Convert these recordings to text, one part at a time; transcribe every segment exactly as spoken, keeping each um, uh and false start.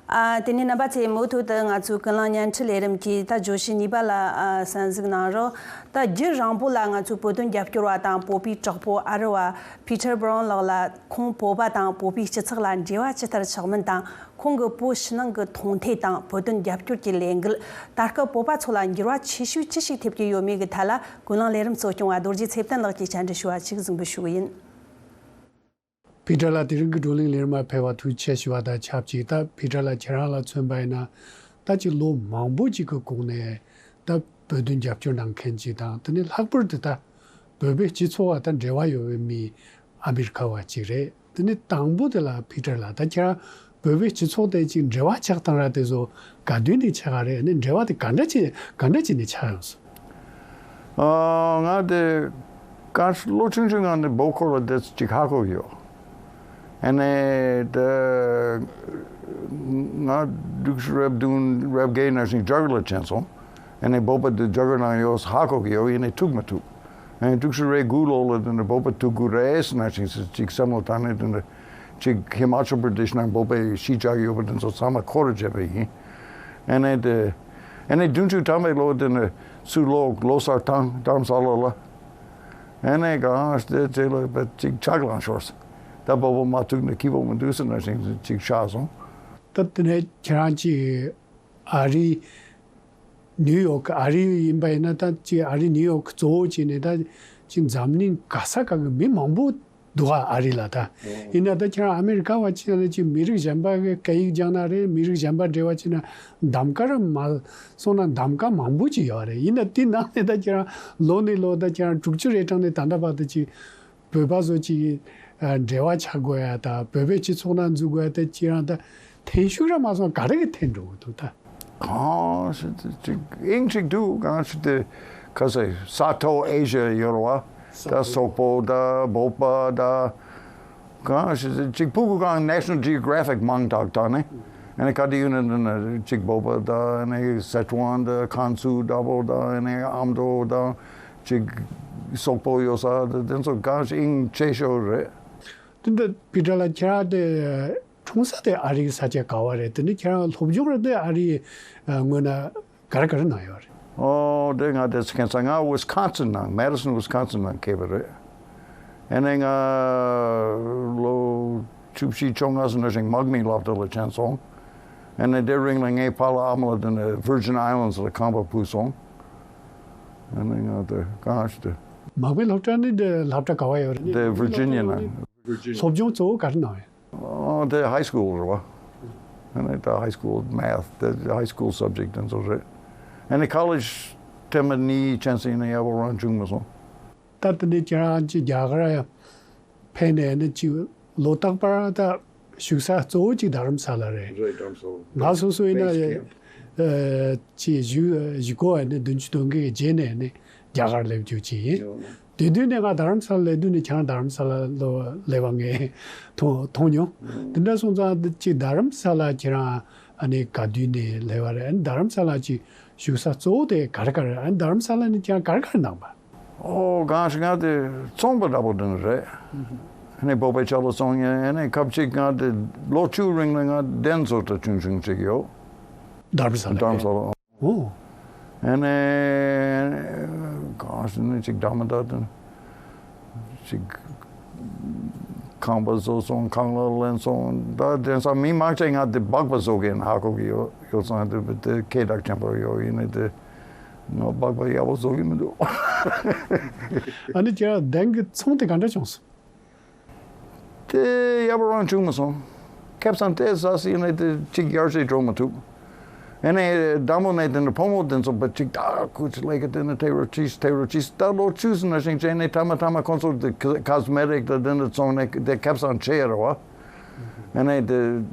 ཨ། དེ་ནས་རྣམ་པ་ཚོས་མུ་མཐུད་དུ་ང་ཚོའི་ཀུན་གླེང་བརྙན་འཕྲིན་ལས་རིམ་གྱི་ད་བརྗོད་གཞི་གཉིས་པ་ལ་ཨ་གསན་གཟིགས་གནང་རོགས། ད་རྒྱུན་རིང་པོ་ལ་ང་ཚོའི་བོད་དོན་རྒྱབ་སྐྱོར་བ་དང་བོད་པའི་གྲོགས་པོ་ཨ་རི་བ་ཕི་ཊར་བྷ་རོན་ལགས་ལ་ཁོང་བོད་པ་དང་བོད་པའི་སྤྱི་ཚོགས་ལ་འབྲེལ་བ་ཇི་ལྟར་ཆགས་མིན་དང་། ཁོང་གི་བོད་ཕྱི་ནང་གི་མཐོང་ཐོས་དང་བོད་དོན་རྒྱབ་སྐྱོར་གྱི་ལས་འགུལ། ད་སྐབས་བོད་པ་ཚོ་ལ་འགྱུར་བ་ཆེ་ཤོས་ཅི་ཞིག་ཐེབས་ཀྱི་ཡོད་མེད་ཀྱི་ཐད་ལ། ཀུན་གླེང་ལས་རིམ་གཙོ་སྐྱོང་བ་རྡོ་རྗེ་ཚེ་བརྟན་ལགས་ཀྱིས་བཅར་འདྲི་ཞུ་བ་ཞིག་གཟིགས་འབུལ་ཞུ་གི་ཡིན། ཕི་ཊར་ལགས། དེ་རིང་གི་བགྲོ་གླེང་ལས་རིམ་མ་ཕེབས་པར་ཐུགས་རྗེ་ཆེ་ཞུ་བ་དང་ཆབས་ཅིག་ད་ཕི་ཊར་ལགས་ཁྱེད་རང་ལ་མཚོན་པ་ཡིན་ན། ད་ཅིག་ལོ་མང་པོ་ཅིག་གི་གོང་ནས་ད་བོད་དོན་རྒྱབ་སྐྱོར་གནང་མཁན་ཅིག་དང་། དེ་ནས་ལྷག་པར་དུ་ད་བོད་པའི་སྤྱི་ཚོགས་བ་དང་འབྲེལ་བ་ཡོད་པའི་མི་ཨ་མི་རི་ཁ་བ་ཅིག་རེད། དེ་ནས་དང་པོ་དེ་ལ་ཕི་ཊར་ལགས། ད་ཁྱེད་རང་བོད་པའི་སྤྱི་ཚོགས་དེ་ཅིག་འབྲེལ་བ་ཆགས་སྟངས་ར་དེ་ཚོ་ག་དུས་ནས་ཆགས་ཡ་རེད། ཨ་ནི་འབྲེལ་བ་དེ་ག་འདྲ་ཅིག་ག་འདྲ་ཅིག་ནས་ཆགས་ཡོང་སོང་། ཨ། ང་དེ་ག་ལོ་ཆུང་ཆུང་ངང་ནས་བོད་སྐོར་ལ་དེ་ཅིག་ཧ་གོ་ཡོད། ཨ་ནི་དེ་ང་དྲུག་ཅུ་རེ་བདུན་རེ་བརྒྱད་ནང་བཞིན་རྒྱ་གར་ལ་ཕྱིན་སོང་། ཨ་ནི་བོད་པ་དེ་རྒྱ་གར་ནང་ཡོད་ཧ་གོ་གི་ཡོད། ཡིན་ནའི་ཐུག་མི་ཐུབ། ཨ་ནི་དྲུག་ཅུ་རེ་དགུ་ལོ་ལ་དེ་ནི་བོད་པ་ཐུག་གི་རེད་ནང་བཞིན་ཅིག་བསམ་བློ་བཏང་ནས། དེ་ནི་ཅིག་ཧི་མ་ཅལ་པྲ་དེཤ་ནང་བོད་པའི་གཞིས་ཆགས་ཡོད་པ་དེ་ཚོ་ཚང་མ་འཁོར་བྱས་པ་ཡིན། ཨ་ནི་དེ་ཨ་ནི་བདུན་ཅུ་ཐམ་པའི་ལོ་དེ་ནི་ཚུར་ལོག་ལོ་གསར་བཏང་དྷ་རམ་ས་ལ་ལ། ཨ་ནི་གང་ལྟར་དེ་ལ་ཅིག་ཆག་ལངས་ཤོར་སོང་། ད་བོད་པ་མ་ཐུག་ན་སྐྱིད་པོ་མི་འདུག་ཟེར་ནང་བཞིན་ཅིག་ཆགས་སོང་། ད་དེ་ནས་ཁྱེད་རང་ཅིག་ཨ་རི་ནིའུ་ཡོག་གི། ཨ་རི་ཡིན་པ་ཡིན་ན་ད་ཅིག་ཨ་རི་ནིའུ་ཡོག་གི་གཙོ་བོ་བྱས་ནས་ད་ཅིག་འཛམ་གླིང་ག་ས་ག་གི་མི་མང་པོ་འདུག་ག་ཨ་རི་ལ་ད། ཡིན་ན་ད་ཁྱེད་རང་ཨ་མེ་རི་ཀ་བ་ཅིག་ཡིན་ན་ཅིག་མི་རིགས་གཞན་པ་གི་སྐད་ཡིག་སྦྱང་ན་རེད། མི་རིགས་གཞན་པ་འབྲེལ་བ་བྱས་ན་གདམ་ག་ར་མ་སོང་ན་གདམ་ག་མང་པོ་ཅིག་ཡོད་རེད། ཡིན་ན་དེ་ནང་ནས་ད་ཁྱེད་རང་ལོ་ནས་ལོ་ད་ཁྱེད་རང་དྲུག་ཅུ་རེ་གྲངས་ནས་ད་ལྟ་བར་དུ་ཅིག་བོད་པ་ཚོ་ཅིག་ཨ་འབྲེལ་བ་ཆགས་དགོས་ཡ་དང་བོད་པའི་སྤྱི་ཚོགས་ནང་འཛུལ་དགོས་ཡ་དེ་ཁྱེད་རང་ད་ཐེ་ཤུགས་ར་མ་སོང་ག་རེ་གི་ཐེན་འགྲོ་གི་འདུག་ད། གང་ཞིག་ཅིག་དབྱིངས་ཅིག་འདུག་གང་ཞིག་དེ་ཁ་ས་ས་ཐོག་ཨེ་ཤ་ཡ་ཡོད་ར་བ། ད་སོག་པོ་ད་བོད་པ་ད་གང་ཞིག་ཅིག་ཕྲུ་གུ་གང་National Geographic མང་དྲགས་དྲགས་ནས། ཨ་ནི་ག་དུས་ཡིན་ན་འདི་ན་ཅིག་བོད་པ་ད་ཨ་ནི་སེ་ཊོན་ད་ཁམས་ཚུ་འདྲ་པོ་ད་ཨ་ནི་ཨ་མདོ་ད་ཅིག་སོག་པོ་ཡོད་ས་ད་དེ་ཚོ་གང་ཞིག་དབྱིངས་ཆེ་ཤོས་རེད། དེ་འདྲ་ཕི་ཊར་ལགས་ཁྱེད་རང་དེ་འཁྲུངས་ས་དེ་ཨ་རིའི་ས་ཆ་ག་བ་རེད། དེ་ནས་ཁྱེད་རང་སློབ་སྦྱོང་རེད་དེ་ཨ་རིའི་ཨ་སྔོན་ན་ག་རེ་ག་རེ་གནང་ཡོད་རེད། ཨོ་དེ་ང་དེ་ཚོ་ཁྱེད་ཚ་ང་ཝི་སི་ཀོན་སིན་ནང་མེ་ཌི་སོན་ཝི་སི་ཀོན་སིན་ནང་སྐྱེས་པ་རེད། ཨ་ནི་ང་ལོ་བཅུ་བཞི་བཅོ་ལྔ་ཙམ་ནང་བཞིན་མག་མི་སློབ་གྲྭ་ལ་ཕྱིན་སོང་། ཨ་ནི་དེ་རིང་ལ་ངའི་ཕ་ལ་ཨ་མ་ལ་དེ་ནས་ཝར་ཇིན་ཨའི་ལེན་ཌི་ལ་ཁང་པ་ཕུལ་སོང་། ཨ་ནི་ང་དེ་གང་ཞིག་དེ། མག་མི་སློབ་གྲྭ་ནི་དེ་སློབ་གྲྭ་ག་བ་ཡོད་རེད། དེ་ཝར་ཇི་ནི་ཡ་ནང་། སློབ་སྦྱོང་གཙོ་བོ་ག་རེ་གནང་ཡོད། ཨོ་དེ་ཧའི་སི་ཀུལ་རེད་བ། ཨ་ནི་ད་ཧའི་སི་ཀུལ་མེ་ཐི་དེ་ཧའི་སི་ཀུལ་སབ་ཇེག་དེ་ཚོ་རེད། ཨ་ནི་ཁོ་ལེཇ་ཐེངས་མ་གཉིས་ཆན་སི་ཡིན་ན་ཡག་པོ་རང་བྱུང་མ་སོང་། ད་དེ་འདྲའི་ཁྱེད་རང་ཅིག་རྒྱ་གར་ཕེབས་ནས་ནི་ཅིག་ལོ་རྟག་པར་ད་བཞུགས་ས་གཙོ་བོ་ཅིག་རྡ་རམ་ས་ལ་རེད། རེད། རྡ་རམ་ས་ལ། ང་སོ་སོ་ཡིན་ན་ཨ་ཅིག་བཞུགས་བཞུགས་གོ་ནི་བདུན་ཅུ་དོན་དགུའི་རྗེས་ནས་ནི་རྒྱ་གར་སླེབས་རྒྱུ་ཅིག་ཡིན། ཡོད། དེ་དུས་ནས་ང་རྡ་རམ་ས་ལ་སླེབས་དུས་ནས་ཁྱེད་རང་རྡ་རམ་ས་ལ་ལོ་སླེབས་པ་ངས་མཐོང་མཐོང་མྱོང་། དེ་འདྲ་སོང་ཙང་ཅིག་རྡ་རམ་ས་ལ་ཁྱེད་རང་ཨ་ནི་ག་དུས་ནས་སླེབས་པ་རེད། ཨ་ནི་རྡ་རམ་ས་ལ་ཅིག་བཞུགས་ས་གཙོ་བོ་དེ་ག་རེ་ག་རེ། ཨ་ནི་རྡ་རམ་ས་ལ་ནས་ཁྱེད་རང་ག་རེ་ག་རེ་གནང་པ། ཨོ་གང་ཞིག་ང་དེ་ཚོང་པ་འདྲ་པོ་དེ་ནི་རེད། ཨ་ནི་བོད་པའི་ཆ་ལ་སོང་ཡིན། ཨ་ནི་སྐབས་གཅིག་ང་དེ་ལོ་བཅུ་རིང་ལ་ང་གདན་ཚོགས་གྲྭ་ཆུང་ཆུང་ཅིག་ཡོད། རྡ་རམ་ས་ལ། རྡ་རམ་ས་ལ། ཨོ། ཨ་ནི་གང་ཞིག་ནི་ཅིག་འདྲ་མི་འདྲ་དེ་ཅིག་ཁང་པ་བཟོ་སོང་། ཁང་གླ་ལེན་སོང་། ད་དེང་སང་མི་མང་ཆེ་ང་དེ་སྦག་པ་བཟོ་གི་ཡིན་ཧ་གོ་གི་ཡོད། ཡོད་ཙང་དེ་དེ་ཁེ་གྲགས་ཆེན་པོ་ཡོད། ཡིན་ནའི་དེ་ང་སྦག་པ་ཡག་པོ་བཟོ་གི་མི་འདུག་ཨ་ནི་ཁྱེད་རང་གདན་གྱི་ཚོང་དེ་ག་འདྲ་བྱུང་སོང་། དེ་ཡག་པོ་རང་བྱུང་མ་སོང་། ཁེ་བཟང་དེ་ཟ་སྲིད་ནས་དེ་གཅིག་ཡར་རྒྱས་འགྲོ་མ་ཐུབ། ཨ་ནི་དང་པོ་ནས་དེ་ནི་ཕོ་མོ་དེ་ཚོ་པ་གཅིག་ད་ཁུ་ཆི་ལས་ཀ་དེ་ནི་ཐེ་རོ་ཅིས་ཐེ་རོ་ཅིས་ད་ལོ་བཅུ་ཙམ་ནང་བཞིན་བྱས་ནས་མཐའ་མ་མཐའ་མ་ཁོང་ཚོ་དེ་ཁ་སི་མེ་ཊིག་དང་དེ་འདྲ་བཙོང་ནས་དེ་ཁེ་བཟང་ཆེ་ར་བ། ཨ་ནི་དེ་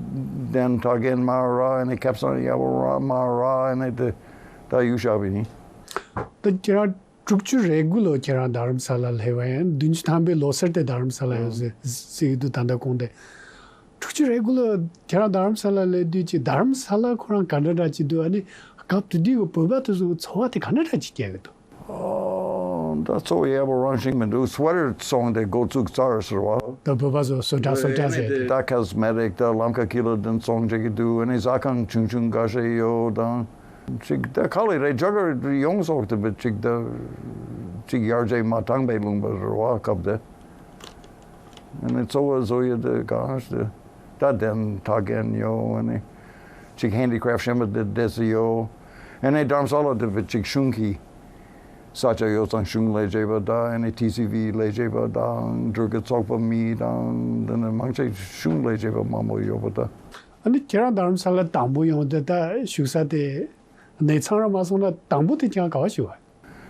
གདན་གྲྭ་རྒན་མ་ར། ཨ་ནི་ཁེ་བཟང་ཡག་པོ་ར་མ་ར། ཨ་ནི་དེ་ད་ཡུལ་བཞག་པ་ཡིན། ད་ཁྱེད་རང་དྲུག་ཅུ་རེ་དགུ་ལོ་ཁྱེད་རང་རྡ་རམ་ས་ལ་སླེབས་པ་ཡིན། བདུན་ཅུ་ཐམ་པའི་ལོ་སར་དེ་རྡ་རམ་ས་ལ་ཡོད་ཟེར་ཟེར་གྱི་འདུག་ད་ལྟ་དགོངས་ཏེ། དྲུག་ཅུ་རེ་དགུ་ལོ་ཁྱེད་རང་རྡ་རམ་ས་ལ་སླེབས་དུས་ཀྱི་རྡ་རམ་ས་ལ་ཁོ་རང་ག་འདྲ་འདྲ་ཅིག་འདུག་ཨ་ནི་སྐབས་དེ་དུས་ཀྱི་བོད་པ་དེ་ཚོ་གི་འཚོ་བ་དེ་ག་འདྲ་འདྲ་ཅིག་སྐྱེལ་གྱི་འདུག་ཨོ། ད་གཙོ་བོ་ཡག་པོ་རང་བཞིན་མི་འདུག་སི་ཝེ་ཊར་བཙོང་དེ་འགོ་བཙུགས་ཚར་ཟེར་བ། ད་བོད་པ་ཚོ་སོ་ཊ་སོ་ཊ་ཟེར་ཏེ། ད་ཁོ་སི་མེ་ཊིག་ད་ལམ་ཁ་ཁྱི་ལ་དེ་བཙོང་བྱེད་ཀྱི་འདུག་ཨ་ནི་ཟ་ཁང་ཆུང་ཆུང་འགའ་ཤས་ཡོད་དང་། ཅིག་ད་ག་ལེ་རེད། རྒྱ་གར་ཡོངས་སུ་དེ་བས་ཅིག་ད་ཅིག་ཡར་རྒྱས་མ་བཏང་པའི་ལུང་པ་རེད་བ་སྐབས་དེ། ཨ་ནི་གཙོ་བོ་བཟོ་ཡོད་དེ་གང་ཞིག་ད་དེ་ཐག་རྒན་ཡོད། ཨ་ནི་ཅིག་ཧེན་ཌི་ཀེ་རེཕ་ཊི་གཞན་པ་དེ་དེ་ཚོ་ཡོད། ཨ་ནི་དྷ་རམ་ས་ལ་དེ་བས་ཅིག་གཞུང་གི་ས་ཆ་ཡོད་ཙང་གཞུང་ལས་བྱེད་པ་དང་ཨ་ནི་ཊི་སི་ཝི་ལས་བྱེད་པ་དང་འབྲུག་གི་ཚོགས་པ་མི་དང་དེ་ནས་མང་ཆེ་གཞུང་ལས་བྱེད་པ་མང་པོ་ཡོད་པ་དང་། ཨ་ནི་ཁྱེད་རང་དྷ་རམ་ས་ལ་དང་པོ་ཡོང་དེ་ད་བཞུགས་ས་དེ་གནས་ཚང་ར་མ་སོང་ན་དང་པོ་དེ་ཁྱེད་རང་ག་བ་བཞུགས་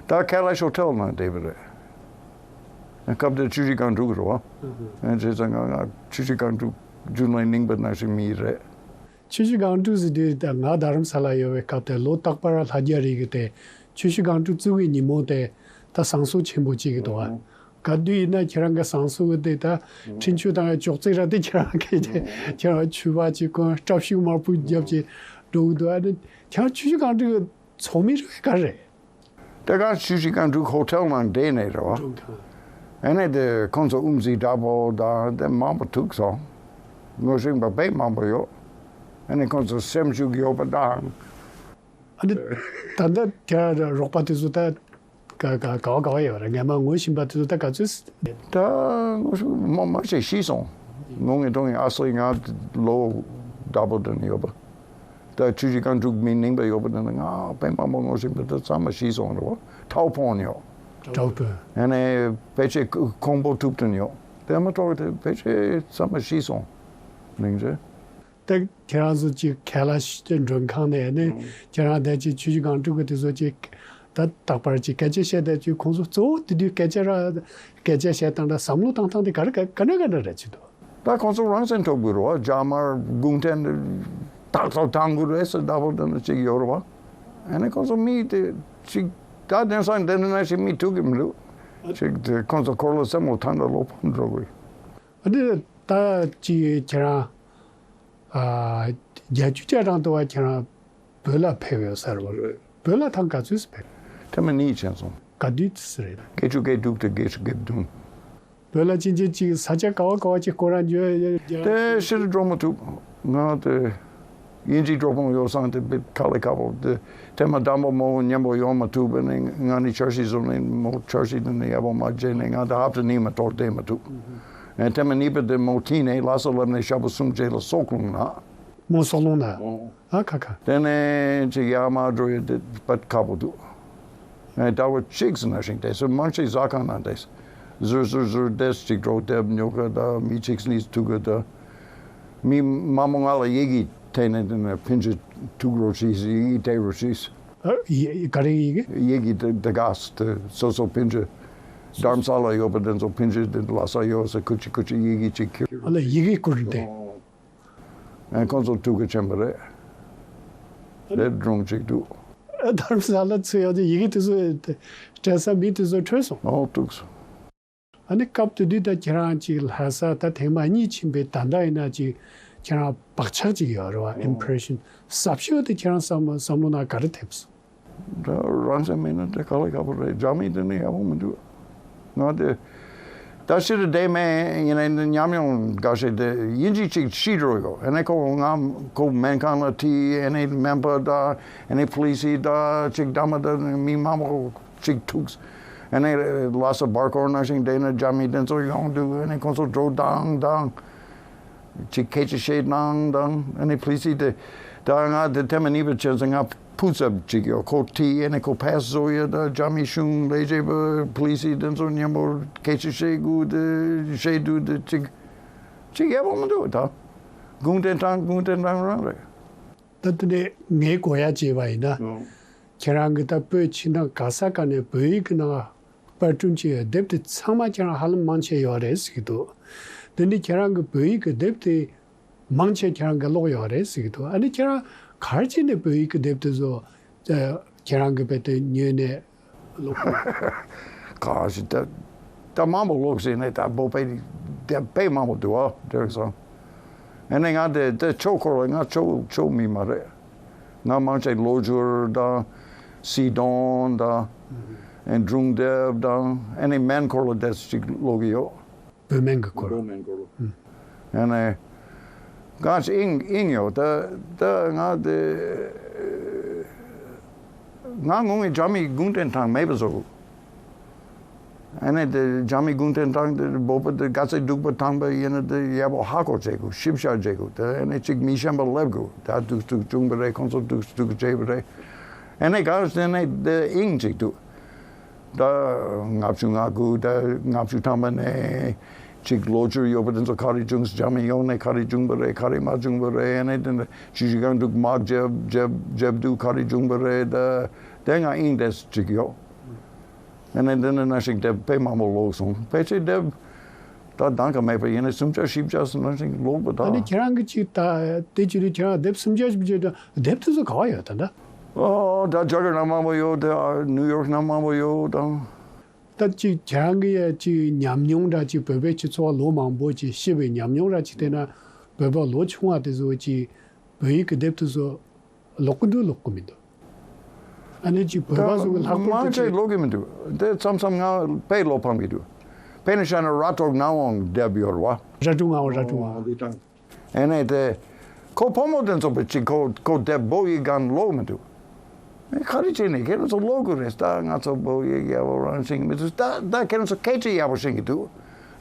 པ། ད་ཁེ་ལེ་ཤི་ཧོ་ཊེལ་ནང་བསྡད་པ་རེད། སྐབས་དེར་ཆུ་བཞི་སྒང་དྲུག་རེད་བ། ཨ་བྱས་ཙང་ང་ང་ཆུ་བཞི་སྒང་དྲུག་རྒྱུན་ལས་རྙིང་པ་ནང་བཞིན་མི་རེད། ཆུ་བཞི་སྒང་དྲུག་ཟེར་དུས་ད་ང་དྷ་རམ་ས་ལ་ཡོད་པའི་སྐབས་དེར་ལོ་རྟག་པར་ལྷ་རྒྱ་རི་གི་དེ་ཆུ་བཞི་སྒང་དྲུག་བཙུགས་པའི་ཉིན་མོ་དེ་ད་བསང་གསོལ་ཆེན་པོ་གཅིག་གི་འདུག་བ། ག་དུས་ཡིན་ན་ཁྱེད་རང་གི་བསང་གསོལ་གི་དེ་ད་འཕྲིན་བཅོལ་བཏང་ཡ་ཅོག་ཙེ་ར་དེ་ཁྱེད་རང་གི་དེ་ཁྱེད་རང་མཆོད་པ་གཅིག་གོན་སྐྲ་ཤུགས་དམར་པོ་བརྒྱབ་ཅིག་འགྲོ་གི་འདུག་ཨ་ནི་ཁྱེད་རང་ཆུ་བཞི་སྒང་དྲུག་གི་ཚོགས་མི་རེད་ག་རེད། དེ་ག་ཆུ་བཞི་སྒང་དྲུག་ཧོ་ཊེལ་ནང་བསྡད་ནས་རེད་བ། ཨ་ནི་དེ་ཁོང་ཚོ་དབུ་མཛད་འདྲ་པོ་དང་དེ་མང་པོ་ཐུག་སོང་། ངོ་ཤེས་པ་དཔེ་མང་པོ་ཡོད། ཨ་ནི་ཁོང་ཚོ་སེམས་ཤུགས་ཡོད་པ་དང་། ཨ་ནི་ད་ལྟ་དེ་རོགས་པ་དེ་ཚོ་ད་ག་ག་ག་བ་ག་བ་ཡོད་རེད། ངས་མ་ངོ་ཤེས་པ་དེ་ཚོ་ད་ག་ཚོད། ད་ངོ་ཤེས་མ་མ་ཤེས་ཤི་སོང་། ངོ་ངེས་དོན་ངེས་ཨ་སོ་ང་ལོ་འདྲ་པོ་དེ་ནས་ཡོད་པ། ད་ཆུ་བཞི་སྒང་དྲུག་མི་རྙིང་པ་ཡོད་པ་དེ་ནི་ང་དཔེ་མང་པོ་ངོ་ཤེས་པ་དེ་ཚང་མ་ཤི་སོང་རེད་བ། ཐའོ་ཕོན་ཡོད། ཐའོ་ཕོན། ཨ་ནི་ཕལ་ཆེར་ཁོང་པོ་ཐུབ་དོན་ཡོད། དེ་མ་གཏོགས་དེ་ཕལ་ཆེར་ཚང་མ་ཤི་སོང་། མིང་རེད། ད་ཁྱེད་རང་ཚོ་ཅིག་ཁེ་ལེ་ཤི་མགྲོན་ཁང་ནས་ནི་ཁྱེད་རང་ད་ཅིག་ཆུ་བཞི་སྒང་དྲུག་གི་དེ་ཚོ་ཅིག་ད་རྟག་པར་ཅིག་སྐད་ཆ་བཤད་ད་ཅིག་ཁོང་ཚོ་གཙོ་བོ་དེ་དུས་སྐད་ཆ་ར་སྐད་ཆ་བཤད་སྟངས་དང་བསམ་བློ་བཏང་སྟངས་དེ་ག་རེ་ག་ག་འདྲ་ག་འདྲ་རེད་ཅིག་འདུག་ད་ཁོང་ཚོ་རང་སེམས་འཕྲོག་དགོས་རེད་བ། རྒྱ་དམར་གུང་ཁྲན་ཏག་ཏག་བཏང་དགོས་རེད་ཟེར་ལྟ་བུ་དེ་འདྲ་ཅིག་ཡོད་རེད་བ། ཨ་ནི་ཁོང་ཚོ་མི་དེ་ཅིག་ད་དེང་སང་དེ་འདྲ་ཞིག་མི་ཐུག་གི་མི་འདུག་ཅིག་དེ་ཁོང་ཚོ་འཁོར་ལོ་སེམས་ལོ་ཐང་འདྲ་ལོ་ཕམ་འགྲོ་དགོས། ཨ་ནི་ད་ཅིག་ཁྱེད་རང་ཨ་བརྒྱད་ཅུ་གྱ་གྲངས་དུ་བ་ཁྱེད་རང་བོད་ལ་ཕེབས་ཡོད་ས་རེད་བ། རེད། བོད་ལ་ཐེངས་ག་ཚོད་ཕེབས། ཐེངས་མ་གཉིས་ཕྱིན་སོང་། ག་དུས་ཙམ་རེད། བརྒྱད་ཅུ་གྱ་དྲུག་དང་བརྒྱད་ཅུ་གྱ་བདུན། བོད་ལ་ཕྱིན་ཆད་ཅིག་ས་ཆ་ག་བ་ག་བ་ཅིག་སྐོར་ར་འགྱོ་ཡ་ཡ་ཡ། དེ་ཕྱིར་འགྲོ་མ་ཐུབ། ང་དེ་དབྱིན་ཇིའི་གྲོགས་པོ་ཡོད་ཙང་དེ་བེད་ཁ་ལེ་ཁ་པོ་དེ་ཐེངས་མ་དང་པོ་མོ་མཉམ་པོ་ཡོང་མ་ཐུབ་པ་ནས་ང་ནི་འཆར་གཞི་བཟོ་ནས་མོ་འཆར་གཞི་དེ་ནས་ཡག་པོ་མ་བརྗེད་ནས་ང་དེ་ཧབ་ཏ་གཉིས་མ་གཏོགས་བསྡད་མ་ཐུབ། ཨེ་ཐེངས་མ་གཉིས་པ་དེ་མོ་ཁྲིད་ནས་ལྷ་ས་སླེབས་ནས་ཞག་པོ་གསུམ་རྗེས་ལ་སོག་རླུང་ན། མོ་སོག་རླུང་ན། ཨོ། ཨ་ཁ་ཁ། དེ་ནས་ཅིག་ཡར་མར་འགྲོ་ཡི་དེ་བེད་ཁག་པོ་འདུག་ཨེ་ཟླ་བ་གཅིག་ཙམ་ནང་བཞིན་བསྡད་སོང་། མང་ཆེ་ཟ་ཁང་ནང་བསྡད་སོང་། ཟུར་ཟུར་ཟུར་བསྡད་ཅིག་གྲོགས་དེབ་ཉོ་གི་དང་མི་གཅིག་གཉིས་ཐུག་གི་དང་། མི་མང་པོ་ང་ལ་ཡི་གེ་སྟེར་ནས་དེ་ནས་ཕིན་ཅི་ཐུག་རོགས་བྱེད་ཟེར། ཡི་གེ་སྟེར་རོགས་བྱེད་ཟེར། ཨ་ཡི་ག་རེ་ཡི་གེ། ཡི་གེ་དེ་དེ་ག་ས་དེ་སོ་སོ་ཕིན་ཅི་དྷ་རམ་ས་ལ་ཡོད་པ་དེ་ཚོ་ཕིན་ཅི་དེ་ལྷ་ས་ཡོད་ཟེར་ཁུ་ཅི་ཁུ་ཅི་ཡི་གེ་གཅིག་ཁྱེར། ཨ་ལ་ཡི་གེ་བསྐུར་ཏེ། ཨེ་ཁོང་ཚོ་ཐུག་གི་ཕྱིན་པ་རེད། དེ་སྒྲུང་གཅིག་འདུག་ཨ་དྷ་རམ་ས་ལ་ཚུར་ཡོང་དུས་ཡི་གེ་དེ་ཚོ་སྤྲད་ས་མི་དེ་ཚོ་བྲོས་སོང་། ཨོ་ཐུག་སོང་། ཨ་ནི་སྐབས་དེ་དུས་ད་ཁྱེད་རང་ཅིག་ལྷ་ས་ད་ཐེངས་མ་གཉིས་ཕྱིན་པའི་ད་ལྟ་ཡིན་ན་ཅིག་ཁྱེད་རང་བག་ཆགས་ཅིག་ཡོད་རེད་བ། ཨིམ་པི་རེ་ཤན་ཟབ་ཤོས་དེ་ཁྱེད་རང་བསམ་བསམ་བློ་ནང་ག་རེ་ཐེབས་སོང་། ད་རང་སེམས་མེད་ན་དེ་ག་ལ་ཡག་པོ་རེད། རྒྱ་མི་དེ་ནི་ཡག་པོ་མི་འདུག་ང་དེ་ད་ཕྱིར་བསྡད་མེད་ཡིན་ན་ཉམས་མྱོང་འགའ་ཤས་དེ་དབྱིན་ཇི་གཅིག་ཤི་འགྲོ་ཡོད། ཨ་ནི་ཁོ་ང་ཁོ་སྨན་ཁང་ལ་ཁྲིད། ཨ་ནི་སྨན་པ་དང་ཨ་ནི་ཕུ་ལི་སི་དང་གཅིག་འདྲ་མི་འདྲ་མི་མང་པོ་གཅིག་ཐུག་ཨ་ནི་ལྷ་ས་བར་སྐོར་ནང་བཞིན་བསྡད་ན་རྒྱ་མི་དེ་ཚོ་ཡོང་དུས་ཨ་ནི་ཁོ་ཚོ་འགྲོ་དང་དང་། ཅིག་སྐད་ཆ་བཤད་གནང་དང་། ཨ་ནི་ཕུ་ལི་སི་དེ་ད་ང་དེ་ཐེངས་མ་གཉིས་པ་ཕྱིན་ཙང་ང་ཕུ་ཚབ་ཅིག་ཡོད། ཁོ་ཁྲིད། ཨ་ནི་ཁོ་ཕེ་སི་བཟོ་ཡོད། ད་རྒྱ་མི་གཞུང་ལས་བྱེད་པ་ཕུ་ལི་སི་དེ་ཚོ་མཉམ་པོ་སྐད་ཆ་བཤད་དགོས་དེ་བཤད་དུས་དེ་ཅིག་ཅིག་ཡག་པོ་མི་འདུག་ད་གུང་ཁྲན་ཏང་གུང་ཁྲན་ཏང་རང་རེད། ད་དེ་ནས་ངས་གོ་ཡ་བྱས་པ་ཡིན་ན། ཨོ། ཁྱེད་རང་གི་ད་བོད་ཕྱི་ནང་ག་ས་ག་ནས་བོད་ཡིག་གི་ནང་པར་སྐྲུན་བྱས་ཡོད་དེབ་དེ་ཚང་མ་ཁྱེད་རང་ཧ་ལམ་མང་ཆེ་ཡོད་རེད་ཟེར་གྱི་འདུག་དེ་ནི་ཁྱེད་རང་གི་བོད་ཡིག་གི་དེབ་དེ་མང་ཆེ་ཁྱེད་རང་གིས་ཀློག་ཡོད་རེད་ཟེར་གྱི་འདུག་ཨ་ནི་ཁྱེད་རང་ག་རེ་བྱས་ནས་བོད་ཡིག་གི་དེབ་དེ་ཚོ་ཨ་ཁྱེད་རང་གིས་རྦད་དེ་ཉོས་ནས་ཀློག་གི་ཡོད། ག་ཞིག་ད་ད་མང་པོ་ཀློག་ཟེར་ནས་ད་བོད་པའི་དེབ་དཔེ་མང་པོ་འདུག་ཨ་དྲན་སོང་། ཨ་ནི་ང་དེ་དེ་ཆོས་སྐོར་ལ་ང་ཆོས་ཆོས་མི་མ་རེད། ང་མང་ཆེ་ལོ་སྦྱོར་དང་སྲིད་དོན་དང་། སྒྲུང་དེབ་དང་ཨ་ནི་སྨན་སྐོར་ལ་དེ་ཅིག་ཀློག་གི་ཡོད། བོད་སྨན་གྱི་སྐོར། ཨ་ནི་གང་ཞིག་ཨིན་ཨིན་ཡོད་ད། ད་ང་དེ་ང་ངོ་མའི་རྒྱ་མི་གུང་ཁྲན་ཏང་མེད་པ་བཟོ། ཨ་ནི་དེ་རྒྱ་མི་གུང་ཁྲན་ཏང་དེ་བོད་པ་དེ་ག་ཚོད་སྡུག་པ་ཐང་པ་ཡིན་ན་དེ་ཡག་པོ་ཧ་གོ་བྱེད་དགོས། ཞིབ་ཆ་བྱེད་དགོས། དེ་ཨ་ནི་གཅིག་མི་ཤན་པ་སླེབས་དགོས། ད་སྡུག་སྡུག་བྱུང་བ་རེད། ཁོང་ཚོ་སྡུག་སྡུག་བྱས་པ་རེད། ཨ་ནི་གང་ཟེར་ན་དེ་ཨིན་གཅིག་འདུག། ད་ལྔ་བཅུ་ང་དགུ་ད་ལྔ་བཅུ་ཐམ་པ་ནས་གཅིག་ལོ་རྒྱུས་ཡོད་པ་དེ་ཚོ་ག་རེ་བྱུང་། རྒྱ་མི་ཡོང་ནས་ག་རེ་བྱུང་བ་རེད། ག་རེ་མ་བྱུང་བ་རེད། ཨ་ནི་དེ་འདྲ་ཅི་ཞིག་གང་འདུག་མ་བརྗེད་བརྗེད་བརྗེད་དུས་ག་རེ་བྱུང་བ་རེད། ད་དེ་ང་ཨིན་དེ་གཅིག་ཡོད། ཨ་ནི་འདི་ནི་ན་ཞིག་དེབ་དཔེ་མང་པོ་ཀློག་སོང་། ཕལ་ཆེར་དེབ་ད་གདམ་ག་མེད་པ་ཡིན་ན་སུམ་བརྒྱ་བཞི་བརྒྱ་ཙམ་ན་ཞིག་ཀློག་པ་ད། ཨ་ནི་ཁྱེད་རང་གི་ཅིག་ད་དེ་ཅི་རེད། ཁྱེད་རང་དེབ་སུམ་བརྒྱ་བཞི་བརྒྱ་ད་དེབ་དེ་ཚོ་ག་བ་ཡོད་ད་ད། ཨོ་ད་རྒྱ་གར་ན་མང་པོ་ཡོད། དེ་ནིའུ་ཡོག་ན་མང་པོ་ཡོད་དང་། ད་ཅིག་ཁྱེད་རང་གི་ཡ་ཅིག་ཉམས་མྱོང་འདྲ་ཅིག་བོད་པའི་སྤྱི་ཚོགས་ལོ་མང་པོ་ཅིག་ཤི་བའི་ཉམས་མྱོང་འདྲ་ཅིག་བལྟས་ན་བོད་པ་ལོ་ཆུང་བ་དེ་ཚོ་ཅིག་བོད་ཡིག་གི་དེབ་དེ་ཚོ་ཀློག་གི་འདུག་ཀློག་གི་མི་འདུག། ཨ་ནི་ཅིག་བོད་པ་ཚོ་གི་ལྷག་པར་དུ་མང་ཆེ་ཅིག་ཀློག་གི་མི་འདུག། དེ་མཚམས་མཚམས་ང་དཔེ་བློ་ཕམ་གི་འདུག། དཔེར་ན་བཞག་ན་ར་ཏོག་ན་འོང་དེབ་ཡོད་རེད་བ། ར་ཏོག་ན་འོང་། ར་ཏོག་ན་འོང་། ཨ་ནི་དེ་ཁོ་ཕོ་མོ་དེ་ཚོ་པ་ཅིག་ཁོ་ཁོ་དེབ་བོད་ཡིག་གང་ཀློག་མི་འདུག། ཨེ་ག་རེ་བྱས་ནས་ཁྱེད་རང་ཚོ་ཀློག་དགོས་རེད། ད་ང་ཚོ་བོད་ཡིག་ཡག་པོ་རང་ཤེས་ཀྱི་མི་འདུག། ད་ད་ཁྱེད་རང་ཚོ་སྐད་ཆ་ཡག་པོ་ཤེས་ཀྱི་འདུག།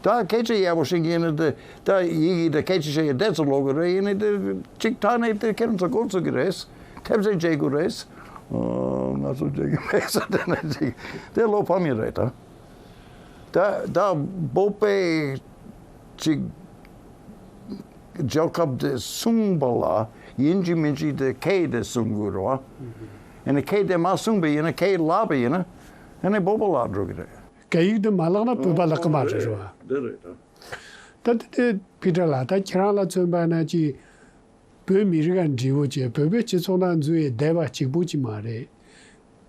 ད་སྐད་ཆ་ཡག་པོ་ཤེས་ཀྱི་ཡིན་ན་དེ་ད་ཡིག་ཡིག་ད་སྐད་ཆ་བཤད་ཡ་དེ་ཚོ་ཀློག་དགོས་རེད། ཡིན་ནའི་དེ་གཅིག་ཐ་ནས་དེ་ཁྱེད་རང་ཚོ་འགོ་ཚུགས་ཀྱི་རེད། ཐེབས་རྩ་བྱེད་དགོས་རེད། ཨོ་ང་ཚོ་བྱེད་ཀྱི་མེད་ས་དེ་ནས་ཅིག་དེ་བློ་ཕམ་ཡིན་རེད་ད། ད་ད་བོད་པའི་ཅིག་རྒྱལ་ཁབ་དེ་སྲུང་བ་ལ་ཡིན་གཅིག་མིན་གཅིག་དེ་སྐད་དེ་སྲུང་དགོས་རེད་བ། ཨ་ནི་སྐད་དེ་མ་སྲུང་བ་ཡིན་ན་སྐད་བརླག་པ་ཡིན་ན་ཨ་ནི་བོད་པ་བརླག་འགྲོ་གི་རེད། སྐད་ཡིག་དེ་མ་བརླག་ན་བོད་པ་བརླག་གི་མ་རེད་རེད་བ། འདི་རེད་ད། ད་དེ་དེ་ཕི་ཏྲ་ལགས་ད་ཁྱེད་རང་ལ་མཚོན་པ་ན་ཅིག་བོད་མི་རིགས་ཀ་འབྲེལ་བོ་བྱས་བོད་པའི་སྤྱི་ཚོགས་ནང་འཛུལ་བའི་སྡེ་བ་གཅིག་པུ་ཅིག་མ་རེད།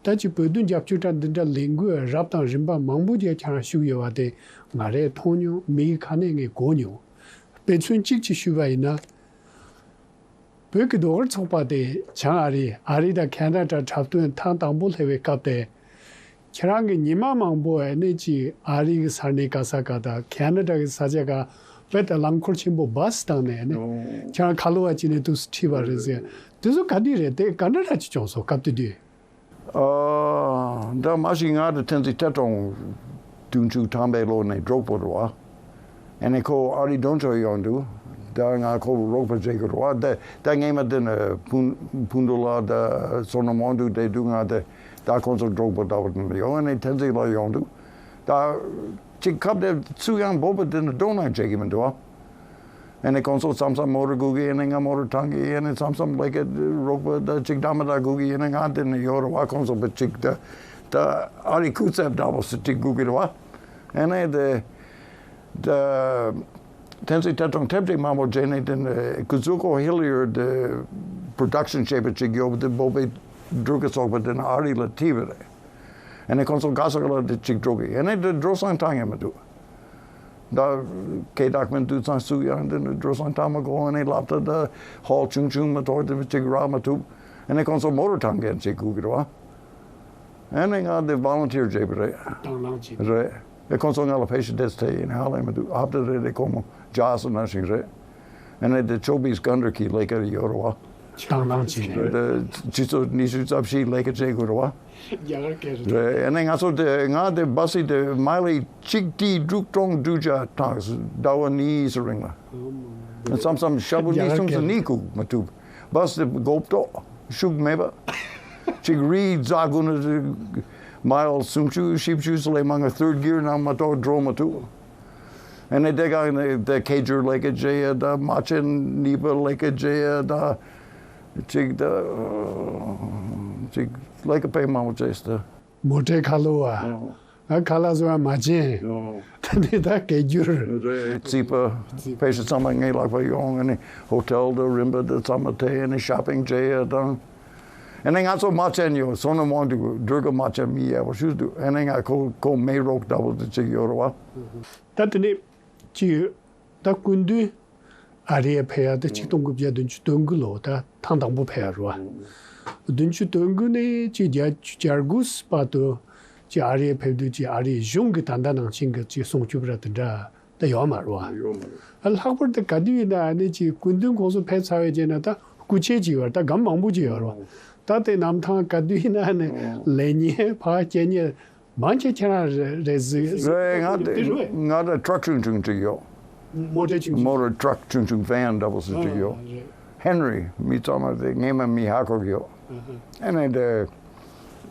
ད་ཅིག་བོད་དོན་རྒྱབ་སྐྱོར་འདྲ་འདི་འདྲ་ལས་འགུལ་རབ་དང་རིམ་པ་མང་པོ་ཅིག་ཁྱེད་རང་ཞུགས་ཡོད་པ་དེ་ང་རས་མཐོང་མྱོང་། མིག་གི་ཁ་ནས་ངས་གོ་མྱོང་། དཔེ་མཚོན་གཅིག་ཅིག་ཞུས་པ་ཡིན་ན། བོད་ཀྱི་ཟློས་གར་ཚོགས་པ་དེ་བྱང་ཨ་རི་ཨ་རི་དང་ཁེ་ན་ཌ་འཁྲབ་སྟོན་ཐེངས་དང་པོ་སླེབས་པའི་སྐབས་དེ། ཁྱེད་རང་གི་ཉི་མ་མང་པོ་ཨ་ནི་ཅིག་ཨ་རི་གི་ས་གནས་ག་ས་ག་དང་ཁེ་ན་ཌ་གི་ས་ཆ་ག་བོད་དང་རླངས་འཁོར་ཆེན་པོ་བཱ་སི་བཏང་ནས་ཨ་ནི་ཨོ། ཁྱེད་རང་ཁ་ལོ་བ་ཅིག་ནས་དུས་སུ་ཁྲིད་པ་རེད་ཟེར། དེ་ཚོ་ག་དུས་རེད། དེ་ག་འདྲ་འདྲ་ཅིག་བྱུང་སོང་སྐབས་དེ་དུས། ཨ་ད་མ་གཞི་ང་དང་བསྟན་འཛིན་ཐད་སྟོང་བདུན་ཅུ་ཐམ་པའི་ལོ་ནས་གྲོགས་པོ་རེད་བ། ཨ་ནི་ཁོ་ཨ་རི་འགྲོ་ཆོག་ཡོང་དུས་ད་ང་ཁོ་རོགས་པ་བྱེད་དགོས་རེད་བ། ད་ད་སྔས་མ་དེ་ནས་ཕུན་ཕུན་ཏུ་ལ་ད་བསོད་ནམས་དབང་འདུས་བསྡད་དུས་ང་དེ་ད་ཁོང་ཚོ་གྲོགས་པོ་ལྟ་བུ་ཡོང་། ཨ་ནི་བསྟན་འཛིན་ལགས་ཡོང་དུས་ད་ཅིག་སྐབས་དེ་ཚུར་ཡང་བོད་པ་དེ་ནས་འགྲོ་གནང་བྱེད་ཀྱི་མི་འདུག་བ། ཨ་ནི་ཁོང་ཚོ་མཚམས་མཚམས་མོ་ཊ་སྒུག་གི། ཨ་ནི་ང་མོ་ཊ་འཐེན་གི། ཨ་ནི་མཚམས་མཚམས་ལས་ཀ་རོགས་པ་ད་ཅིག་ད་མ་ད་སྒུག་གི། ཨ་ནི་ང་དེ་ནས་ཡོད་རེད་བ། ཁོང་ཚོ་པ་ཅིག་ད་ད་ཨ་རི་སྐུ་ཚབ་འདྲ་པོ་སུ་ཅིག་སྒུག་གི་རེད་བ། ཨ་ནི་དེ་ད་བསྟན་འཛིན་ཐད་སྟོང་དེབ་ཅིག་མང་པོ་བྱས་ནས་དེ་ནས་ཀུ་ཛུ་ཀོ་ཧི་ལི་ཡར་དེ་པྲོ་ཌག་ཤན་བྱས་པ་ཅིག་ཡོད་པ་དེ་བོད་པའི་འབྲུག་གི་ཚོགས་པ་དེ་ནས་ཨ་རི་ལ་ཁྲིད་པ་རེད། ཨ་ནི་ཁོང་ཚོ་ག་ས་ག་ལ་དེ་གཅིག་འགྲོ་གི། ཨ་ནི་དེ་འགྲོ་སོང་ཐང་ཡང་མི་འདུག། ད་སྐད་གྲགས་མི་འདུག་ཙང་སུ་ཡང་དེ་ནི་འགྲོ་སོང་ཐང་མ་གོ། ཨ་ནི་ལབ་ད་ད་ཧོལ་ཆུང་ཆུང་མ་གཏོགས་དེ་གཅིག་རག་མ་ཐུབ། ཨ་ནི་ཁོང་ཚོ་མོ་ཊ་འཐེན་མཁན་གཅིག་སྒུག་གི་རེད་བ། ཨ་ནི་ང་དེ་ཝོ་ལན་ཊི་ཡར་བྱས་པ་རེད། དང་བླངས་བྱས། རེད། ཨེ་ཁོང་ཚོ་ང་ལ་ཕེབས་ཤིག་དེ་ཚོ་ཡིན་ཧ་ལས་མི་འདུག། ཧབ་ཏ་རེ་རེ་སྒོར་མོ་བརྒྱ་ཙམ་ནང་བཞིན་རེད། ཨ་ནི་དེ་ཆོ་བིས་གྷན་ཊ་གི་ལས་ཀ་ཡོད་རེད་བ། དང་བླངས་བྱས་ནས། དེ་ཆུ་ཚོད་ཉི་ཤུ་རྩ་བཞི་ལས་ཀ་བྱེད་དགོས་རེད་བ། རྒྱ་གར་སྐད་རེད། རེད། ཨ་ནི་ང་ཚོ་དེ་ང་དེ་བཱ་སི་དེ་མའི་ལེ་ཇི་གཅིག་དྲུག་སྟོང་དྲུག་བརྒྱ་བཏང་། ཟླ་བ་གཉིས་སུ་རིང་ལ། མཚམས་མཚམས་ཞག་པོ་གཉིས་གསུམ་སུ་གཉིས་སྒུག་མ་ཐུབ། བཱ་སི་དེ་གོ་ཏོ་ཤུགས་མེད་པ། གཅིག་རི་རྫ་ཀུན་ནས་མའི་ལ་སུམ་ཅུ་བཞི་བཅུ་ཙམ་ལས་མང་ང་ཐར་ཌི་གྷི་ཡར་ནང་མ་གཏོགས་འགྲོ་མ་ཐུབ། ཨ་ནི་དེ་ག་ནས་དེ་ཁེ་ཇུར་ལས་ཀ་བྱེད་ཡ་ད། མ་ཆེན་ནི་པ་ལས་ཀ་བྱེད་ཡ་ད། གཅིག་ད་གཅིག་ལས་ཀ་དཔེ་མང་པོ་བྱས་ད། མོ་ཊའི་ཁ་ལོ་བ། ཨ། ཨ་ཁ་ལག་བཟོ་བ་མ་བྱན། ཨོ། ད་ནི་ད་སྐད་སྒྱུར། རེད། རྩིས་པ་ཕལ་ཆེར་ཚང་མ་ངའི་ལག་པར་ཡོང་། ཨ་ནི་ཧོ་ཊེལ་དང་རིན་པ་དང་ཚང་མ་དེ། ཨ་ནི་ཤོ་པིང་བྱེད་ཡ་དང་། ཨ་ནི་ང་ཚོ་མ་བྱན་ཡོད། བསོད་ནམས་དབང་འདུས་འགྲུལ་སྐོར་མ་བྱན་མི་ཡག་པོ་ཞིག་འདུག། ཨ་ནི་ང་ཁོ་ཁོ་མེ་རོགས་ལྟ་བུ་དེ་ཅིག་ཡོད་རེད་བ། ད་དེ་ནས་ཅིག་ད་སྐུ་མདུན་ཨ་རི་ཡར་ཕེབས་ཡ་དེ་ཆིག་སྟོང་དགུ་བརྒྱ་བདུན་ཅུ་དོན་དགུ་ལོ་ད་ཐེངས་དང་པོ་ཕེབས་ཡ་རེད་བ། བདུན་ཅུ་དོན་དགུ་ནས་ཅིག་བརྒྱད་ཅུ་གྱ་དགུ་བར་དུ་ ཅིག་ཨ་རིའི་ཕེབས་དུས་ཅིག་ཨ་རིའི་གཞུང་གི་ད་ལྟ་ནང་བཞིན་གྱི་ཅིག་སྲུང་སྐྱོབ་ར་དེ་འདྲ་ད་ཡོད་མ་རེད་བ། ཡོད་མ་རེད། ཨ་ལྷག་པར་དུ་ག་དུས་ཡིན་ན་ཨ་ནི་ཅིག་སྐུ་མདུན་ཁོང་ཚོ་ཕེབས་ཚར་བའི་རྗེས་ན་ད་སྐུ་མཆེད་ཅིག་ཡོད་རེད། ད་སྒམ་མང་པོ་ཅིག་ཡོད་རེད་བ། ད་དེ་གནམ་ཐང་ག་དུས་ཡིན་ན་ཨ་ནི་ལེན་མཁན་ཕར་སྐྱེལ་མཁན་མང་ཆེ་ཁྱེད་རང་རེད་རེད་གཟིགས་རེད། ང་དེ་དེ་རེད། ང་དེ་ཊྲག་ཆུང་ཆུང་ཅིག་ཡོད། མོ་ཊ་ཆུང་ཆུང་། མོ་ཊ་ཊྲག་ཆུང་ཆུང་ཝན་འདྲ་པོ་ཞིག་ཡོད། ཨ་རེད། ཧེན་རི་མི་ཚང་མ་དེ་ངས་མ་མི་ཧ་གོ་གི་ཡོད། ཨ་ཧ། ཨ་ནི་དེ་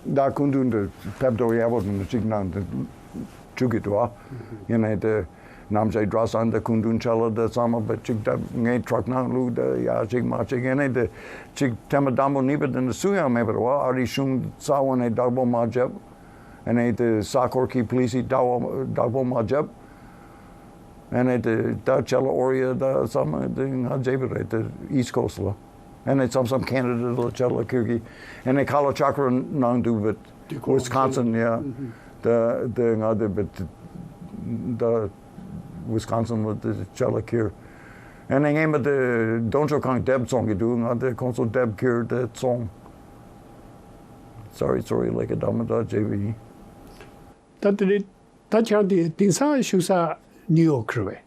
ད་སྐུ་མདུན་དུ་ཕེབས་ཐོག་ཡག་པོ་ཅིག་གནང་དུ་བཅུག་གི་འདུག་ཨ། ཨ་ཧ། ཡིན་ནའི་དེ་ནམ་ཞིག་གྲྭ་ཚང་དེ་སྐུ་མདུན་ཆ་ལ་དེ་ཚང་མ་བེད་ཅིག་ད་ངས་ཊྲག་ནང་བླུགས་དེ་ཡ་ཅིག་མ་ཅིག་ཡིན་ནའི་དེ་ཅིག་ཐེངས་མ་དང་པོ་གཉིས་པ་དེ་འདྲ་སུ་ཡང་མེད་པ་རེད་བ། ཨ་རིའི་གཞུང་རྩ་བ་ནས་བདག་པོ་མ་བརྒྱབ། ཨ་ནི་དེ་ས་ཁོར་གྱི་ཕུ་ལི་སི་བདག་པོ་བདག་པོ་མ་བརྒྱབ། ཨ་ནི་དེ་ད་ཆ་ལ་ཨོ་རི་ཡ་ད་ཚང་མ་དེ་ང་བརྗེད་པ་རེད་དེ་ཨིསཊ་ཁོསཊ་ལ། ཨ་ནི་མཚམས་མཚམས་ཁེ་ན་ཌ་ལ་ཆ་ལ་ཁྱོད་ཀྱི་ཨ་ནི་ཁ་ལ་ཆག་ར་ནང་དུ་བེད་ཝི་སི་ཀོན་སིན་ཡ། ད་དེ་ང་དེ་བེད་ད་ཝི་སི་ཀོན་སིན་ལ་དེ་ཆ་ལ་ཁྱེར། ཨ་ནི་ངས་མ་དེ་འདོན་ཆོག་ཁང་དེབ་བཙོང་གི་འདུག་ང་དེ་ཁོང་ཚོ་དེབ་ཁྱེར་དེ་བཙོང་། སོ་རི་སོ་རི་ལེགས་ཀྱི་ད་མ་ད་བརྗེད་པ་ཡིན། ད་དེ་རེད། ད་ཁྱེད་རང་དེ་དེང་སང་བཞུགས་ས་ནིའུ་ཡོག་རེད་པས།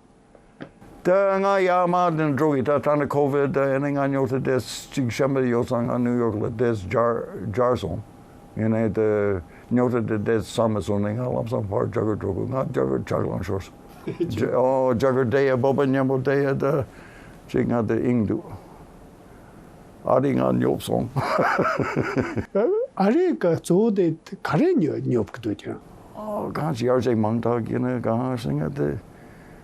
ད་ང་ཡར་མར་དེ་འགྲོ་གི་ད་ད་ནི་ཁོ་ཝིད་ད་ཨ་ནི་ང་ཉོག་ཐ་དེ་གཅིག་གཤམ་པ་ཡོད་ཙང་ང་ནིའུ་ཡོག་ལ་དེ་སྦྱར་སྦྱར་སོང་། ཡིན་ནའི་དེ་ཉོག་ཐ་དེ་དེ་བསམ་མ་སོང་ནས་ང་ལམ་སང་ཕར་རྒྱ་གར་འགྲོ་དགོས། ང་རྒྱ་གར་ཇག་ལངས་ཤོར་སོང་། ཨོ་རྒྱ་གར་བསྡད་ཡ་བོད་པ་མཉམ་པོ་བསྡད་ཡ་ད་ཅིག་ང་དེ་ཨིང་འདུག་ཨ་རི་ང་ཉོབ་སོང་། ཨ་རི་ག་གཙོ་བོ་དེ་ག་རེ་ཉོ་ཉོབ་གི་འདུག་ཀྱང་། ཨོ་གང་ཞིག་ཡར་ཅིག་མང་དྲགས་ཀྱི་ནི་གང་ཞིག་ང་དེ།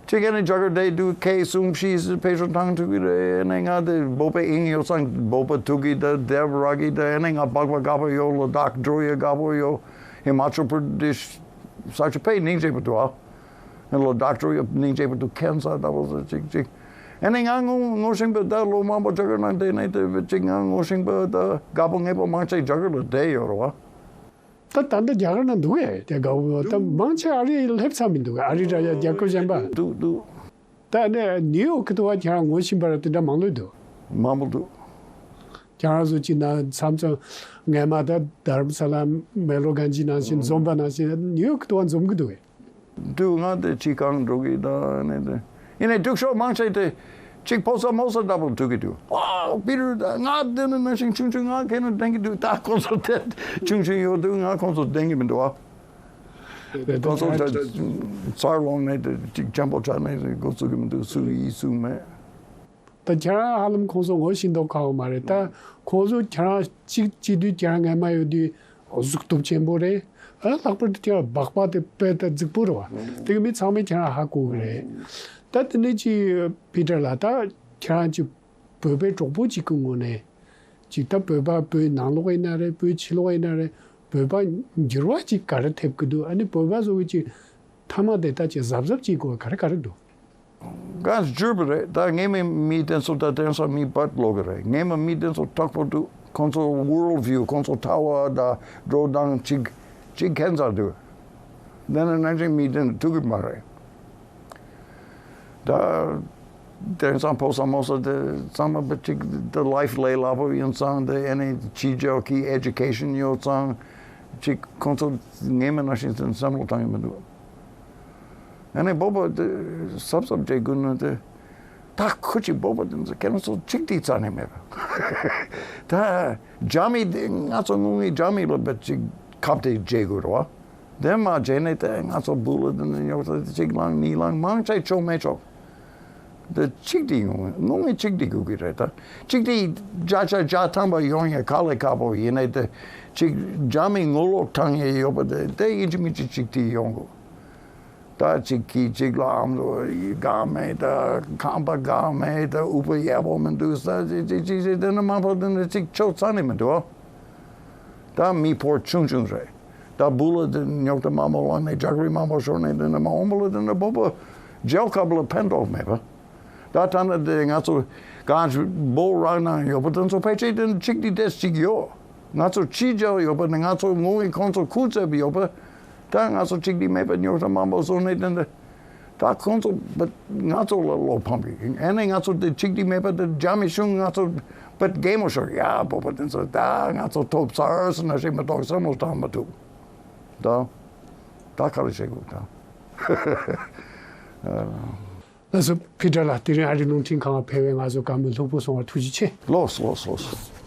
ཅིག་ཨ་ནི་རྒྱ་གར་བསྡད་དུས་ཁལ་གསུམ་བཞི་ཕེ་ཤོ་ཐང་ཐུག་གི་རེད། ཨ་ནི་ང་དེ་བོད་པའི་ཨིང་ཡོད་ཙང་བོད་པ་ཐུག་གི་ད་དེབ་རག་གི་ད་ཨ་ནི་ང་སྦག་སྦག་དགའ་པོ་ཡོད། ལ་དྭགས་འགྲོ་ཡ་དགའ་པོ་ཡོད། ཧི་མ་ཅལ་པྲ་དེཤ་ས་ཆ་དཔེ་སྙིང་རྗེ་པོ་འདུག་ཨ། ལ་དྭགས་འགྲོ་ཡ་སྙིང་རྗེ་པོ་འདུག་ཁན་ས་ལྟ་བུ་ཅིག་ཅིག་ཨ་ནི་ང་ངོ་ངོ་ཤེས་པ་ད་ལོ་མང་པོ་རྒྱ་གར་ནང་བསྡད་ནས་དེ་ཅིག་ང་ངོ་ཤེས་པ་ད་དགའ་པོ་ངེས་པ་མང་ཆེ་རྒྱ་གར་ལ་བསྡད་ཡོད་རེད་བ། ད་ད་ལྟ་རྒྱ་གར་ན་འདུག་གས་དེ་དགའ་བོ་ད་མང་ཆེ་ཨ་རི་སླེབས་ཚར་མི་འདུག་གས། ཨ་རི་འདྲ་ཡ་རྒྱལ་ཁབ་གཞན་པ། འདུག་འདུག་ད་ནི་ནིའུ་ཡོག་གི་དུ་བ་ཁྱེད་རང་ངོ་ཤེས་པ་ར་དེ་འདྲ་མང་ལོས་འདུག་མང་པོ་འདུག་ཁྱེད་རང་ཚོ་ཅི་ན་མཚམས་མཚམས་ངས་མ་ད་དྷརམ་ས་ལ་མེ་ལོ་གན་ཇི་ནང་བཞིན་འཛོམས་པ་ནང་བཞིན་ནིའུ་ཡོག་གི་དུ་བ་འཛོམས་གི་འདུག་གས། འདུག་ང་དེ་ཅི་གང་འགྲོ་གི་ད་ནི་དེ་ཡིན་ནའི་འདུག་ཤོག་མང་ཆེ་དེ་ཅིག་ཕོ་ས་མོ་ས་ལྟ་བུ་འདུག་གི་འདུག་ཨ་པི་རུ་ད་ང་དེ་ནི་ན་ཞིང་ཆུང་ཆུང་ང་ཁེ་ན་ལྡན་གི་འདུག་ད་ཁོང་ཚོ་དེ་ཆུང་ཆུང་ཡོད་འདུག་ང་ཁོང་ཚོ་ལྡན་གི་མི་འདུག་ཨ། ཁོང་ཚོ་ད་ཚར་ལོང་ནས་དེ་ཅིག་ཆེན་པོ་ཆགས་ནས་འགོ་བཙུགས་གི་མི་འདུག་སུ་ཡིན་སུ་མེད། ད་ཁྱེད་རང་ཧ་ལམ་ཁོང་ཚོ་ངོ་ཤེས་མདོག་ཁ་པོ་མ་རེད། ད་ཁོང་ཚོ་ཁྱེད་རང་གཅིག་སྐྱིད་དུས་ཁྱེད་རང་ངན་མ་ཡོད་དུས་གཟུགས་སྟོབས་ཆེན་པོ་རེད། ཨ་ལྷག་པར་དུ་ཁྱེད་རང་སྦག་སྦག་དེ་དཔེ་ད་རྫིག་པོ་རེད་བ། དེ་གི་མི་ཚང་མས་ཁྱེད་རང་ཧ་གོ་གི་རེད། ད་དེ་ནས་ཅི་པི་ཏར་ལགས་ད་ཁྱེད་རང་ཅི་བོད་པའི་གྲོགས་པོ་གཅིག་གི་ངོས་ནས་ཅིག་ད་བོད་པ་བོད་ནང་ལོགས་ཡིན་ན་རེད། བོད་ཕྱི་ལོགས་ཡིན་ན་རེད། བོད་པ་འགྱུར་བ་ཅིག་ག་རེ་ཐེབས་ཀྱི་འདུག་ཨ་ནི་བོད་པ་ཚོ་གི་ཅིག་མཐའ་མ་དེ་ད་ཅིག་གཟབ་གཟབ་བྱེད་དགོས་ག་རེ་ག་རེ་འདུག་གང་བསྒྱུར་བ་རེད། ད་ངས་མི་མི་དེ་ཚོ་ད་དེང་སང་མི་བད་ལོག་གི་རེད། ངས་མི་མི་དེ་ཚོ་དྲག་པོ་འདུག་ཁོང་ཚོ་ཝོརལ་ཝིའུ་ཁོང་ཚོ་ལྟ་བ་ད་འགྲོ་སྟངས་ཅིག་ཅིག་ཁྱད་མཚར་འདུག་དེ་ནི་ནང་བཞིན་མི་དེ་ཐུག་གི་མ་རེད། ད་དེང་སང་ཕོ་ས་མོ་ས་དེ་ཚང་མ་བེད་ཅིག་ད་ལའིཕ་ལས་སླ་པོ་ཡིན་ཙང་དེ་ཨ་ནི་ཕྱི་རྒྱལ་གྱི་ཨེ་ཌུ་ཀེ་ཤན་ཡོད་ཙང་ཅིག་ཁོང་ཚོ་ངས་མི་ནང་བཞིན་བསམ་བློ་བཏང་གི་མི་འདུག་ཨ་ནི་བོད་པ་དེ་གཟབ་གཟབ་བྱེད་དགོས་ནི་དེ། ད་ཁོ་ཅིག་བོད་པ་དེ་ཚོ་ཁྱེད་རང་ཚོ་ཅིག་དེའི་རྩ་ནས་མེད་པ། ད་རྒྱ་མི་དེ་ང་ཚོ་དངོས་གནས་རྒྱ་མི་ལ་བེད་ཅིག་ཁ་གཏད་བྱེད་དགོས་རེད་བ། དེ་མ་བྱས་ནས་དེ་ང་ཚོ་བུ་ལ་དེ་ནས་ཉོག་ཚ་དེ་གཅིག་ལངས་གཉིས་ལངས་མང་ཆེ་ཆོག་མེད་ཆོག་དེ་གཅིག་དེ་ཡོང་དངོས་གནས་གཅིག་དེ་དགོས་ཀྱི་རེད། ད་གཅིག་དེ་བརྒྱ་ཆ་བརྒྱ་ཐམ་པ་ཡོང་ཡ་དཀའ་ལས་ཁག་པོ་ཡིན་ནའི་དེ་གཅིག་རྒྱ་མི་ངོ་ལོག་བཏང་ཡ་ཡོད་པ་དེ་དེ་ཡིན་གཅིག་མིན་གཅིག་གཅིག་དེ་ཡོང་དགོས། ད་གཅིག་གིས་གཅིག་ལ་ཨམ་ལོ་དགའ་མེད་ད་ཁང་པ་དགའ་མེད་ད་ཨུ་པ་ཡག་པོ་མི་འདུག་ས་གཅིག་གཅིག་གཅིག་གཅིག་དེ་ནི་མ་ཕོག་དེ་ནི་གཅིག་ཆོག་ཚ་ནི་མི་འདུག་ད་མི་ཕོར་ཆུང་ཆུང་རེད། ད་བུ་ལ་དེ་ཉོག་ད་མ་མོ་ལངས་ནས་རྒྱག་རི་མ་མོ་ཤོར་ནས་དེ་ནི་མ་འོངས་པ་ལ་དེ་ནི་བོད་པ་ཇེལ་ཁབ་ལ་ཕན་ཐོགས་མེད་པ། ད་ཐ་ན་དེ་ང་ཚོ་གང་ཅི་བོ་རག་ནང་ཡོད་པ་དེ་ཚོ་ཕལ་ཆེར་དེ་ནི་གཅིག་དེ་དེ་གཅིག་ཡོད། ང་ཚོ་ཕྱི་རྒྱལ་ཡོད་པ་ནི་ང་ཚོ་ངོ་བོའི་ཁོང་ཚོ་ཁུར་བཙལ་བ་ཡོད་པ། ད་ང་ཚོ་གཅིག་དེ་མེད་པ་ཉོག་ད་མ་མོ་བཟོ་ནས་དེ་འདི། ད་ཁོང་ཚོ་བ་ང་ཚོ་ལ་བློ་ཕམ་གི་ཨ་ནི་ང་ཚོ་དེ་གཅིག་དེ་མེད་པ་དེ་རྒྱ་མི་གཞུང་ང་ཚོ་བ་གེ་མོ་ཤོར་ཡ་བོད་པ་དེ་ཚོ་ད་ང་ཚོ་ཐོབ་ཚར་སོང་ན་ཞིག་མ་གཏོགས་བསམ་བློ་བཏང་མ་ཐུབ། ད་ད་ག་རེ་བྱེད་དགོས་ད། ལགས་སོ། ཕི་ཊར་ལགས། དེ་རིང་ཨ་རིའི་རླུང་འཕྲིན་ཁང་ལ་ཕེབས་པའི་ང་ཚོ་བཀའ་མོལ་ལྷུག་པོ་གསུང་བར་ཐུགས་རྗེ་ཆེ། ལགས་སོ། ལགས་སོ། ལགས་སོ།